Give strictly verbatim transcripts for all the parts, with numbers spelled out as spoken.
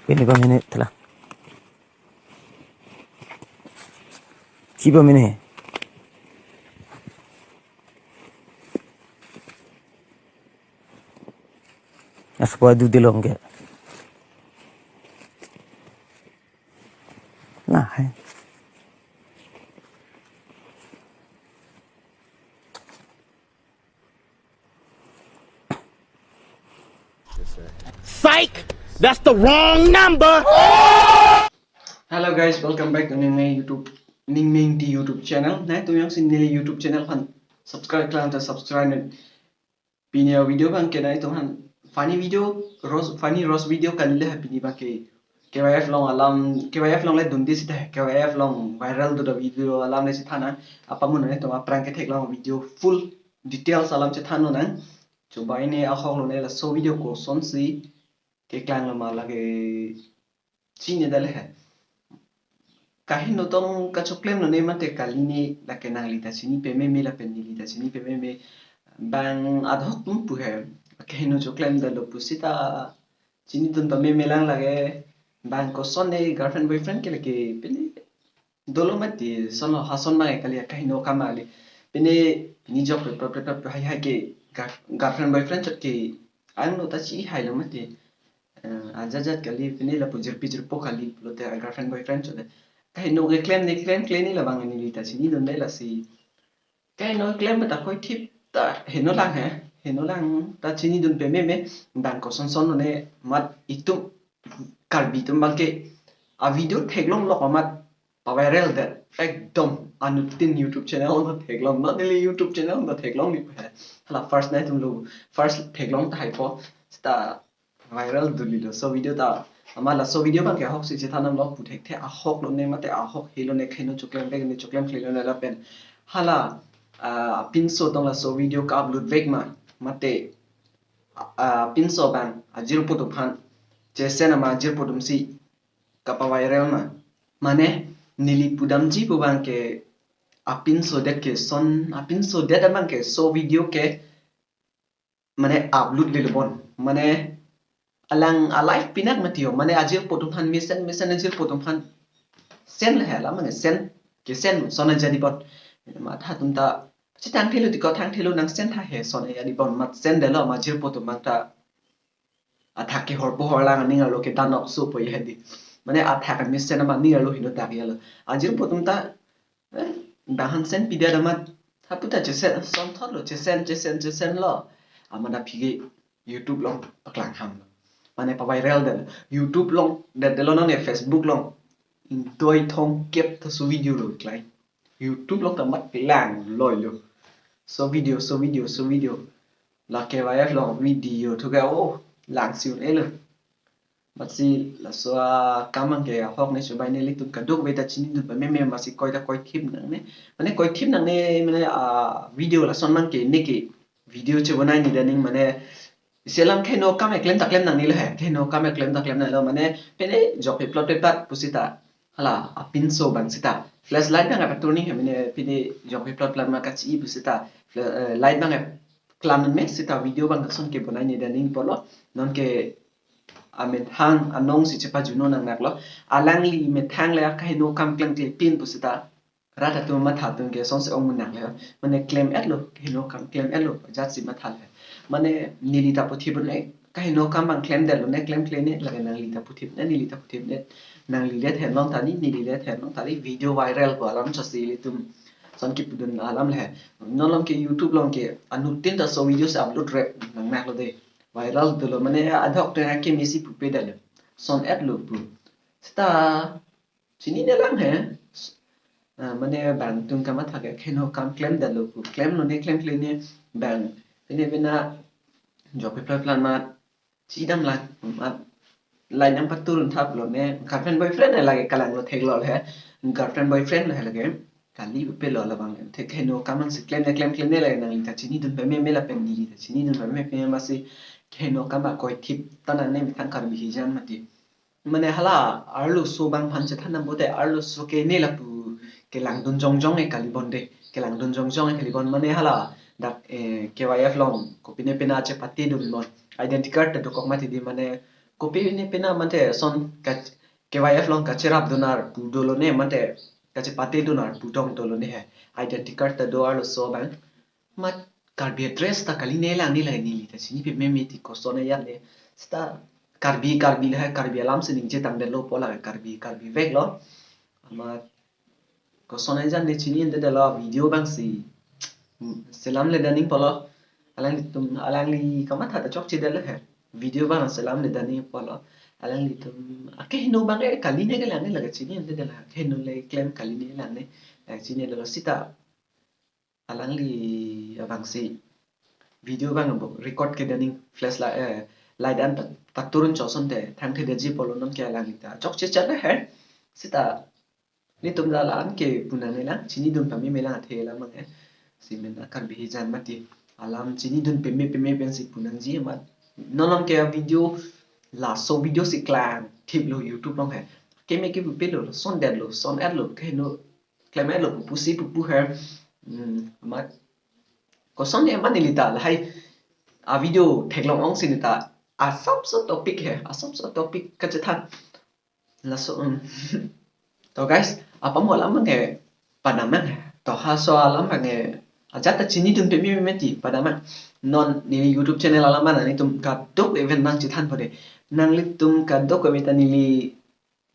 Pini pamene tela. Chi pamene. Aspa du dilong ke. Nah, hai. Psych! That's the wrong number! Hello guys, welcome back to Ningmeng YouTube, Ningmeng T YouTube channel. Nangtum jongsi neli YouTube channel aphan subscribe klemkle ta subscribe non. Pini a-video abang ke nangtum aphan funny video, roast, funny roast video kali le ha pini abang ke. K Y F along alam, K Y F along le dunde sita, K Y F along viral do video alam le sita nang. Apa mun nangtum aphrang ketheklong video full details alam chethan nang. Chobai ne ahok lone laso video kosonsi keklang lo ma lake chinine dale he. Kaheno tong kachoklem lone mate kali ne lake nangli ta chini pameme lapen neli ta chini pameme. Bang ahok atum pu he. Kaheno choklem dalo pusita chinidun pameme lang lake. Bang koson ne girlfriend boyfriend ke lake pele dolo mati son lo hason bang kali kaheno kamali. Pini, pini jok pe pe pe pe hai hai ke gar-, girlfriend boyfriend chot ke ang lo ta chi hai lo mati. Eh, ajat jat kali pini lapu jirpi jirpo kali pulote girlfriend boyfriend chot. Kaheno keklem ne klem klem ni labang neli ta chinidunde lasi. Kaheno klem ta koithip ta heno lang he. Heno lang ta chinidun pameme bang koson son ne mat itum Karbi atum abang ke a-video theklong lok amat pa-viral det. Ekdom anuttin YouTube channel ta theklong, not only YouTube channel ta theklong ni he. Hala first nangtum lo, first theklong ta haipo. Sita viral duli lo. So video ta, ama laso video abang ke ahok si chethan nam lo pu thekthe ahok lone mate ahok he lone kaheno choklem bek ne choklem kle lone lapen. Hala, ah, pinso tong laso video ka-upload vek ma, mate, ah, pinso abang ajirpo atum aphan chesen ama ajirpo atumsi kapa-viral ma. Mane neli pudamji pu abang ke apinso det ke son, apinso det abang ke so video ke mane upload lelo bon. Mane alang a-live pinat mati ho. Mane ajirpo atum aphan mesen mesen ajirpo atum aphan send le hela mane send kesen son ajadi bon. Matha atum ta chithang thelo tiko thang thelo nang send tha he son ajadi bon mat send delo ma ajirpo atum abang ta athak ke horpo horlang aning arlo ke danok sopo ye hedi. Mane athak an mesen ama aning arlo hino dak yalo. Ajirpo atum ta, eh, dahan send pida damat. Hapu ta chesen, son thot lo, chesen, chesen, chesen lo. Ama da phige YouTube along paklang ham lo. Mane pa-viral det. YouTube along, det delo non ya Facebook along. Ingdoi thomkep ta so video lo klai. YouTube along ta mat lang loi lo. So video, so video, so video. La K Y F along video thu ke o lang si un-e lo. Matsi laso akam abang ke ahok ne chobai ne ilitum kadokave ta chinidun pameme matsi koi ta koithip nangne. Mane koithip nangne mane a-video lason abang ke ne ke video chebonai ni daning mane isi alam kaheno akam eklem ta klem nangne lo he. Kaheno akam eklem ta klem nangne lo mane pene jok pe plot pe pat pusita. Hala apinso abang sita. Flashlight abang apatur ni he mane pene jok pe plot plan ma kachi pusita. Fla-, eh, light abang klam me sita video abang kason kebonai ne daning pulo. Non ke amethang anong si chepajuno nangnaklo. Alangli methang le akaheno akam klem klepin pusita. Rat atum matha atum ke sonsi ong munak le. Mane klem-et lo, kaheno akam klem-et lo, jatsi matha le. Mane neli ta puthip ne, kaheno akam abang klem det lo ne, klem kle ne, lake nangli ta puthip ne, neli ta puthip ne. Nangli le theklong tani, neli le theklong tani, video viral ko alam chosi ilitum. Son kipudun alam le. Non along ke YouTube along ke, anuttin ta so video si upload rep nangnaklo de. Viral dolo, mane adhok te ke mesi pupe dalo. Son-et lo pu. Sita, chinine lang he. Ah, mane bang atum kamatha ke kaheno akam klem det lo pu. Klem lo ne klem kle ne bang. Pene pena jok pe plot plan ma chidam lang. Ma line ang patur thap lo ne. Girlfriend boyfriend le lake kalang lo thek lo he. Girlfriend boyfriend le lake. Kali pe lo labang. Thek kaheno akam abang si klem ne klem kle ne le nangli ta chinidun pameme lapen neli ta chinidun pameme matsi kaheno akam ba koithip ta nangne methang Karbi hijan mati. Mane hala arloso abang aphan chethan nam pote arloso ke ne lapu kelangdun jongjong e kalibon de. Kelangdun jongjong e kalibon mane hala dak, eh, K Y F along kopine pena chepatedun bon. Identity card ta dokok mati di mane kopi ne pena mate son ka, K Y F along kacherap dunar pu dolo ne mate kachepate dunar pu tong dolo ne he. Identity card ta do arloso abang. Mat Karbi dress ta kali ne lang ne lake neli ta chini pememe ti koson ajat ne. Seta Karbi, Karbi lahai Karbi alam si ningje tangdetlo pu lake Karbi, Karbi veklo. Amat koson ajat ne chini ente detlo video abang si. Hmm, selamle daning pulo. Alanglitum, alangli kamatha ta chokchedetlo he. Video abang selamle daning pulo. Alanglitum akeheno abang e kali ne ke lang ne lake chini ente detlo. Akeheno le klem kali ne lang ne. Lake chini detlo seta alangli abang si video abang bo record ke daning flash light, eh, light an ta, ta turun chosonte thangthedetji pulo non ke alangli ta chokche chat he. Seta nelitum la la-an ke punang ne lang, chinidun pameme lang athe lang abang e. Si mena Karbi hijan mati alam chinidun peme peme pensi punangji amat. Non non ke video, laso video si klangthiplo YouTube along he. Keme ke pupelo, sondetlo, son-etlo, keheno klemlo pusi pupu he. Hmm, amat koson ne amat neli ta lahai a video theklong ong si neli ta asapso topic he, asapso topic kachethan. Laso, um, to guys, apam alam abang ke padamang he. To halaso alam abang ke ajat ta chinidun pememe ti padamang. Non neli YouTube channel alam abang nelitum kadokave nangchethanpo de. Nanglitum kadokave ta neli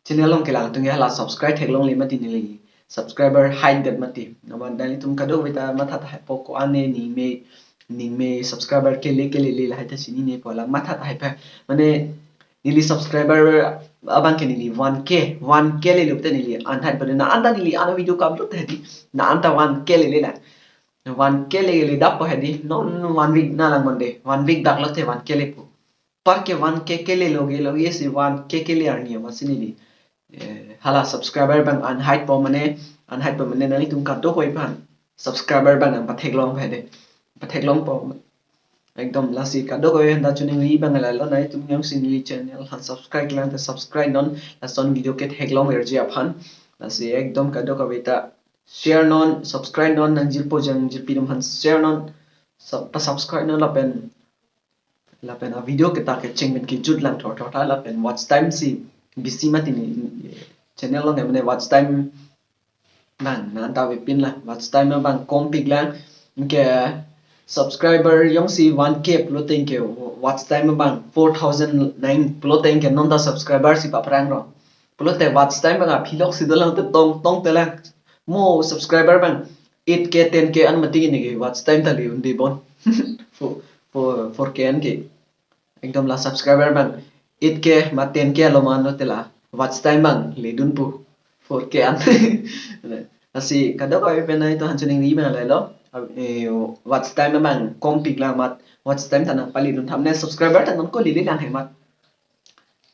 channel along kelang atum ke hala subscribe theklongle mati neli subscriber height det mati. Amat nanglitum kadokave ta matha tahaipo ko-an ne ningme, ningme subscriber kele kelele lahai ta chininepo la matha tahaipo. Mane neli subscriber abang ke neli one K, one K lelo te neli an height pade na anta neli an video ka upload hedi na anta one K lele la. One K lele dappo hedi non one week na lang monde. One week daklo te one K lepo. Par ke one K kele loge loge si one K kele arni amatsi neli, eh, hala subscriber abang an height po mane, an height po mane nanglitum kadokave aphan subscriber abang nangpatheklong pede, patheklongpo. Ekdom lasi kadokave aphanta choningri abang lalo, nanglitum jongsi neli channel aphan subscribe lang te subscribe non, lason video ke theklong verji aphan. Lasi ekdom kadokave ta share non, subscribe non, nangjirpo jangjirpi atum aphan share non, sub-, pa subscribe non lapen lapen a video kita kecheng pen kejut lang thotho tha lapen watch time si bisi mati neli channel along mane watch time nang nang ta vepin la watch time abang kompik lang ke subscriber jongsi one K pulote ke watch time abang four thousand nine pulote ke non ta subscriber si paphrang ro pulote watch time abang aphi lok si dolang te tong tong te lang mo subscriber abang eight K ten K an mati ne ke watch time ta le unde bon four, four, four K an ke. Ekdom la subscriber abang eight K ma ten K along ma anlo te la watch time abang ledun pu four K an. Lasi kadokave pen nangtum aphan choningri abang lalo. Eh, watch time abang kompik lang amat watch time ta nangpaledun tha mane subscriber ta non ko lele lang he amat.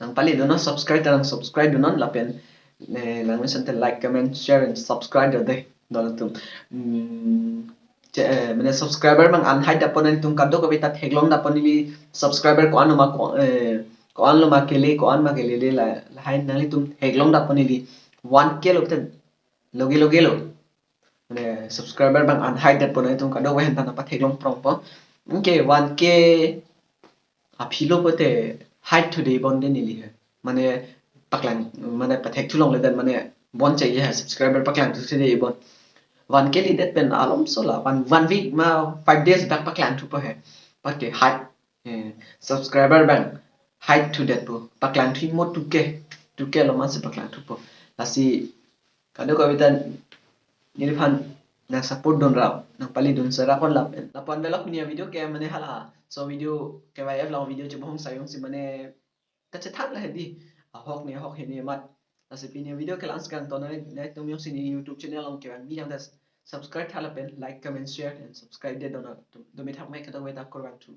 Nangpaledun non subscribe ta nang subscribe dun non lapen, eh, nang mesen te like, comment, share and subscribe do de. Dolatum. Hmm, che, eh, mane subscriber abang an height dappo nanglitum kadokave ta theklong dappo neli subscriber ko-an lo ma ko, eh, ko-an lo ma kele ko-an ma kele le la lahai nanglitum theklong dappo neli one K lo te loge loge lo. Mane subscriber abang an height dappo nanglitum kadokave aphanta nangpatheklong prongpo. Anke one K aphi lo pote height thu de bon de neli he. Mane paklang mane pathek thu longle dan mane bon chai he subscriber paklang thu de bon. One K ledet pen alomso la one, one week ma five days bak paklang thupo he. Pake height, eh, subscriber abang height thudetpo paklang thu mo two K, two K lo amatsi paklang thupo. Lasi kadokave ta neliphan nang support dun ra nangpaledun sera kon lapen lapen velo pini a video ke mane hala so video K Y F along video chebohong sayong si mane kachethan la hedi ahok ne ahok he ne amat. Lasi pini a video ke la-an si kangton nai nanglitum jongsi neli YouTube channel along kevang ni yang das subscribe tha lapen like, comment, share and subscribe de dona tum do me thak me kadokave ta kurvangthu.